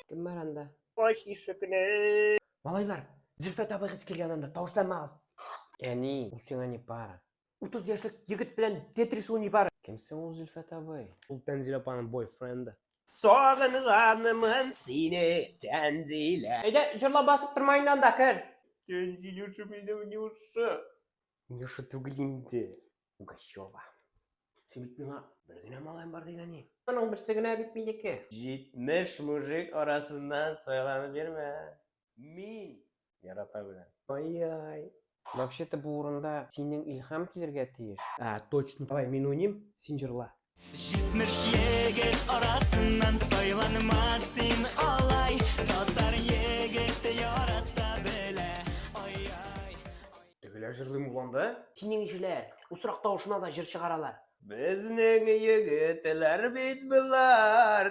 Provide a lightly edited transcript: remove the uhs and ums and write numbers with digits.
Кем бар анда? Ач ишекне. Малайлар, Зөлфәт абыйгыз килгән анда, тавышланмагыз. Әни, ул сиңа не пара. 30 яшьлек егет белән Тетрис ул не пара. Кем соң ул Зөлфәт абый? Ул Тәнзилә апаның бойфренды. Сагынганмын сине, Тәнзилә. Әйдә, җырлап басып торма инде анда, кер. Тәнзилюша минем Нюша. Нюша түгел инде. Пугачева. Син бит миңа бер генә малаем бар дигән идең. Аның берсе генә бит минеке. 70 мужик арасыннан сайланып йөрмә. Мин ярата беләм. Ай-яй. Вообще-то бу урында синең илһам килергә тиеш. А, точно. Давай, мин уйныйм, син җырла. 70 егет арасыннан сайланма син алай. Татар егете ярата белә. Ай-яй. Тегеләр җырлый мулланды. Синең ишеләр, усрак тавышына да җыр чыгаралар. Безнең егетләр бит болар.